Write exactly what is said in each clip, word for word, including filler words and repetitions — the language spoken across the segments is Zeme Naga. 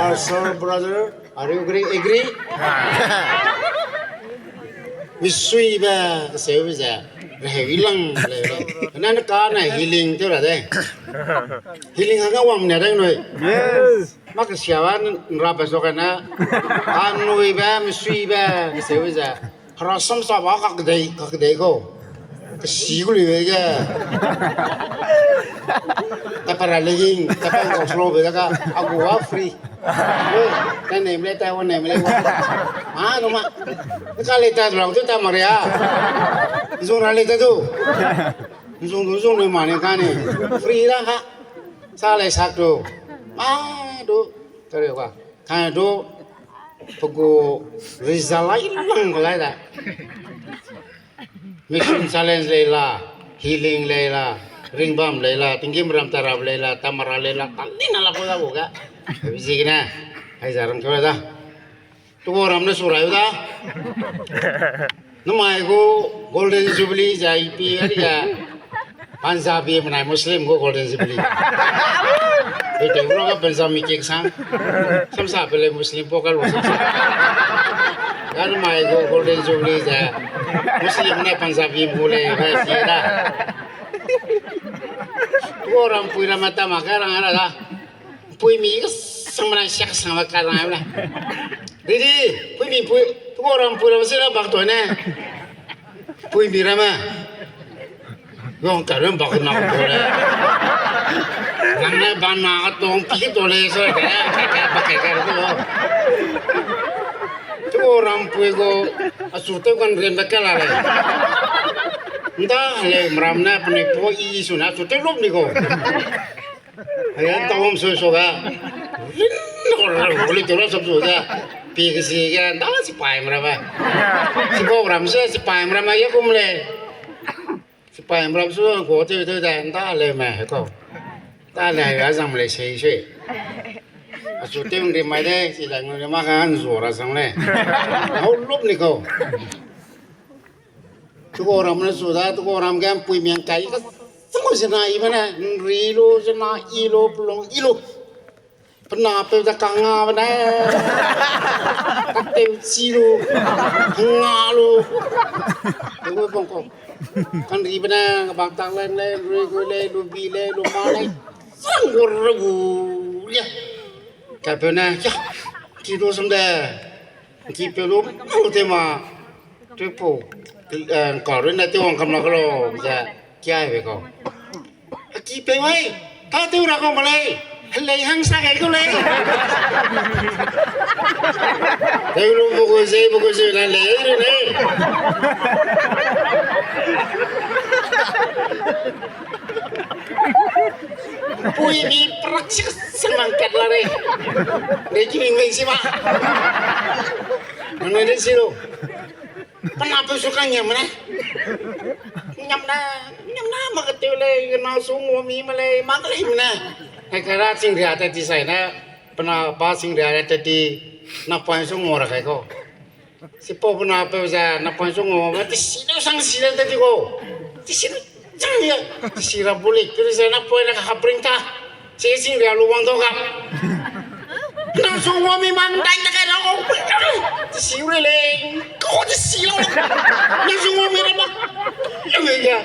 Pastor brother, are you agree? Agree? Misuibe, keseube ze, reheu ilang le. Nane ka ne healing tew ra de. Healing hangge wang ne de nui. Yes. Mak kesiabe n-, nrabe so kane. Anuibe, misuibe, keseube ze. Hera samsa ba kak dei, kak dei ko. Kesi gu lui ge. Tapa ra leging, tapa ngau slow be ga, agu wa free. Oi, ta nem le, ta wa nem le, wa. Ah, no ma. Ka le ta lau, tu ta maria. Zung ra le ta tu. Zung du zung le ma ne ka ne. Free ra ka. Sa le sak tu. Ah, du. Kare wa. Ka du. Pe gu result lai lang lai da. Mission challenge lei la, healing lei la, ringbam lei la, tinggîm ram tarap lei la, tamara lei la, tani na la ko la ko ga. Zigene, hai za ram kau da. Tu ram ne su rai da. Namai gu Golden Jubilee za ipi ari ga. Punjabi menai Muslim gu Golden Jubilee. Ui te ro ga Punjabi cake sang. Samsa pele Muslim po ka lo samsa. Ga namai gu Golden Jubilee ze. Muslim ne Punjabi mu le ga si da. Ko ram pui ram ta ma ka rang ara da. Pui mi ga sang menai siak sang ba ka rang ara. Didi, pui mi pui, ko ram pui ram se la bak to ne. Pui mi ram ma. Wang ka ram bak na ko le. Nang ne ba na ka tong pi to le so ka ka ka ba ka ka ko. Tu ram pui ko, a su te kan ren ba ka la le. Nda le mram na pne po i su na su te lop ni ko. Ayan ta wam so so ga. Rin ko ra ko le to ra sap su ga. Pi ke si ga nda sipai mram ma. Sipai ram se sipai mram ma ya kum le. Sipai mram su ko te te da nda le me he ko. Ta le ya zang le sei sei. A su te ri mai de si da ngu le ma ka an zo ra zang le. Hau lop ni ko. Tuko ram ne su da, tuko ram ge mpui miang kai ka sang zena i bane, nri lu, zena i lu, pelung i lu. Pena peu da kanga bane. Kateu chi lu. Nga lu. Tuko bang ko. Kanri bane, bang tang leng lei, nri gu lei, lu bi lei, lu ma lei. Sang gu ru gu lia. Ka peu ne, ya. Ki do sam de. Ki peu lu, lu te ma. Tui pu, eh, ka run na tui wang kam la ka lo, ze, kia be ko. Ki pe wai, ta tui ra ko ma lei, lei hang sa gai ko lei. Tui lu bu ko ze, bu ko ze, na lei, lei, lei. Pui mi prak sik sik mang kat la lei. Lei ki mi ngai si ma. Nang lei si lo. Pena pe su ka ngiam ne. Ngiam na, ngiam na ma ka teu lei, na su ngua mi ma lei, ma ka lei ne. Hai ka ra ching ria te ti sai ne, pena pa ching ria te ti, na pa su ngua ra kai ko. Si po pena pe za, na pa su ngua ma, ti si ne sang si le te ti ko. Ti si ne sang ya, ti si ra bulik, ti sa na pa na ka hapring ta. Che sing ria lu wang dau ga. Nang su ngua mi mang dai ta kai lau. Ti si u le le. Ko ti si lau. Nang su ngua mi ra ma. Lu le ya.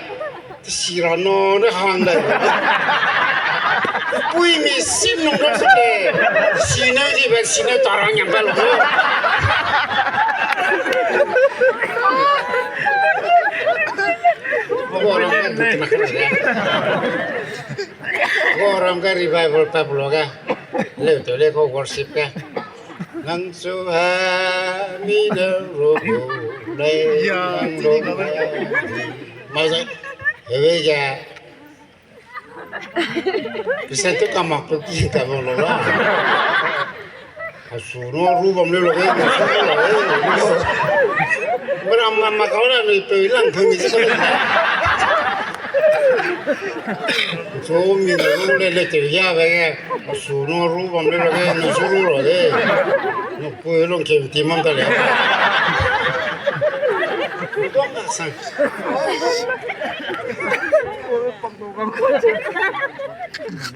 Ti si ra no ne hang dai. Pui mi sim nung dau su le. Ti si ne di be si ne ta rang yang ba lu. Ko ram ka du na ka ya. Ko ram ka revival pa pulo ga. Leu to le ko worship ga. Nang su ha mi de ro ro le. Ya, nang ti ro ni ka le. Ma za. Hebe ga. Bisa tu ka mak tu ki ka lo lo la. A su no ru bam le lo ge, a su no lo ge. Mram ma ma kau la nui peu lang peu mi se. Chu mi no ru le le te ya be ge. A su no ru bam le lo ge, no su ru lo ge. No peu long ke ti mam ta le. Dok ka sang.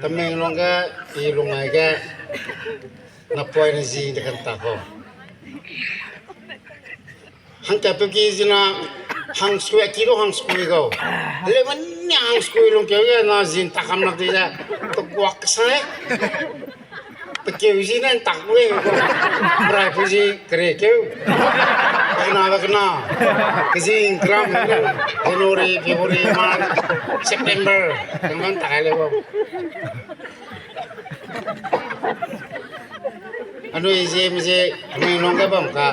Tamenglong ge, i lung ai ge. Napoine zi de kan ta kau. Hangka pe ki zina hang skui, a ki lu hang skui kau. Leu mane hang skui lung keu ge na zin ta kam lak di ze. Pe kuak sai. Pe keu zi ne ntak we. Brai pu zi kere keu. Kena be kena. Kezing kram. January, February, March, September. Kang kan ta kai le kau. Anui zie me zie, anui nung ge bam ka.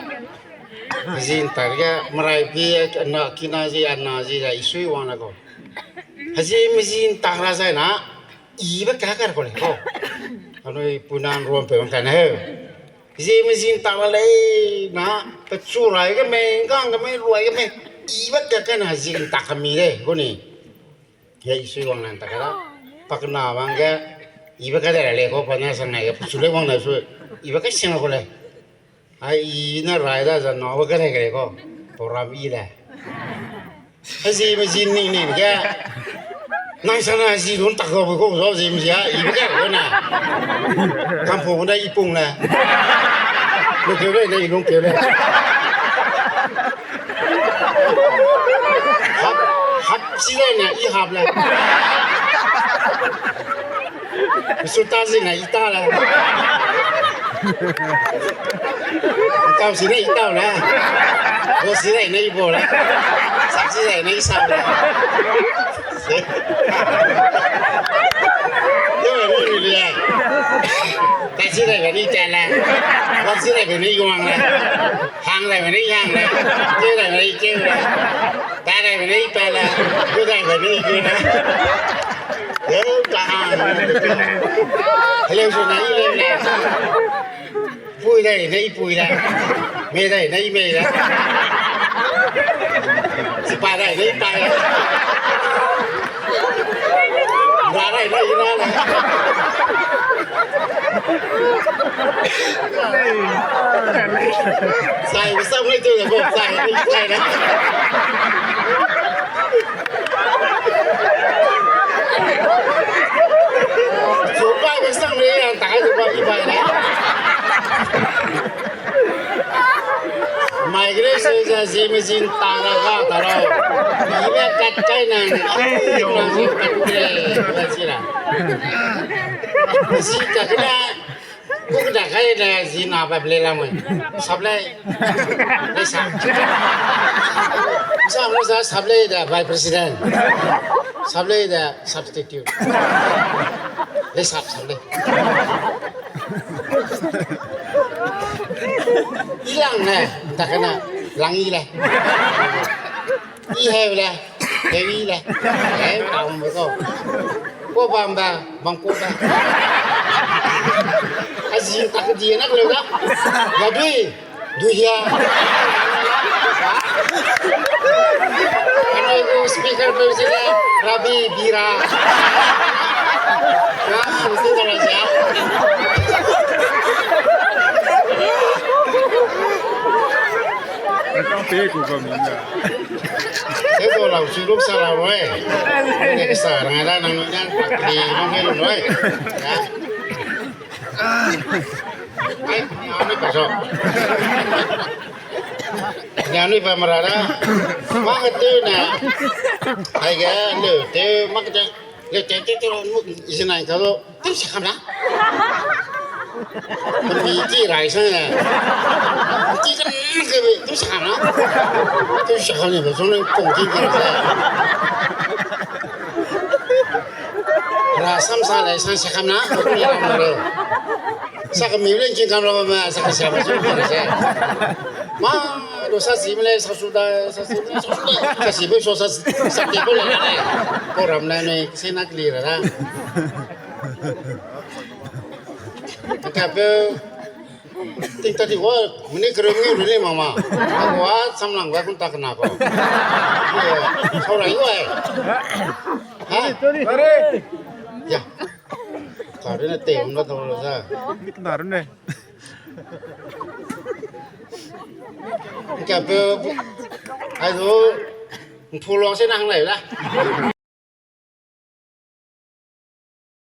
Zie ntak ge, merai pi, ana, kina zie, ana zie, za, isui wang la kau. Zie me zie ntak ra zai na, ibe ka kar kau le kau. Anui punan ruam pe wang ka na heu. Zie me zie ntak ra lei na, pechu rai ge mei, ngang ge mei, ruai ge mei, ibe ka ka na zie ntak ka mi lei, gu ni. He, isui wang nan ta ka da. Pakna wang ge, ibe ka de ra lei kau, pa na sang nai ge, pechu lei wang na su, ibe ka sing kau lei. Ai, i ne rai da, za na, we ka lei ka lei kau, program i lei. He zie me zie ning ning ge. Nang sana zie lun tak kau, kau zo zie me zie, ibe ka kau na. Kampung na i pung na. Lu keu lei, na i lung keu lei. Hap, hap si lei na, i hap lei. Su ta zi na, i ta lei. Tau si lei, i tau lei. Bo si lei na, i bo lei. Sak si lei na, i sak lei. Yo, ni ni lei. Ta si lei na, i ta lei. Bo si lei na, i wang lei. Hang lei na, i hang lei. Keu lei na, i keu lei. Pa lei na, i pa lei. Gu dai na, i gu lei. Yo, ta hang. Heleu su na, i leu lei. Pui dai ne i pui dai. Mei dai ne i mei dai. Sipa dai ne i pa dai. Ra dai ne i ra dai. Sai, sam ne tu ne bo, sai ne i sai dai. Su bai be sang le, yang ta kai su bai i bai le. Mai gre se ze zie me zie ntak ra ga ta ra. Ibe kat kai nang, nang zie kat kai, kat si ra. Zie kat kai, ku kat kai ne zie na ba ble la mui. Sap lei. Lei sap. Sap lei sa, sap lei da vice president. Sap lei da substitute. Lei sap, sap lei. I lang ne, ta kena, lang i le. I heu le, heu i le. Heu, ta hung be kau. Ko bam be, bam ko be. A zi tak di na kele da. Ya dui. Duhia. Anui gu speaker pe zile Rabi Bira. Ah, mesti dah lah ya. Kau pe ku kau mi ya. Kau lau su luk sa lau roi. Ini kesa rangai da nang nang pak di nang hei roi. Ya. Ai, anui pa so. Anui pa mara da. Mak tu na. Ai ga lu tu mak tu. Lu tu tu tu mu isinai ka lo. Tu sa kam na. Mi ti rai sa na. Ti kan ke tu sa kam na. Tu sa kam ni ba so nang kong ti ke. Ra sam sa lai sa sa kam na. Sa ka mi le kin kam lo ma sa ka sa ma su ka se. Ma, do sa si me le sa su da, sa si me le sa su da. Sa si be so sa, sa te ko le le. Ko ram le ne, se na clear da. Ka pe, tik ta di wa, mini kere mi ru ni mama. Wa, sam lang wa kun ta kena ko. Sau rai wa. Ha? Ya. Ka ru ne te, um na to lo sa. Ka ru ne. Ka pe, ai du, mpulong se nang lai la.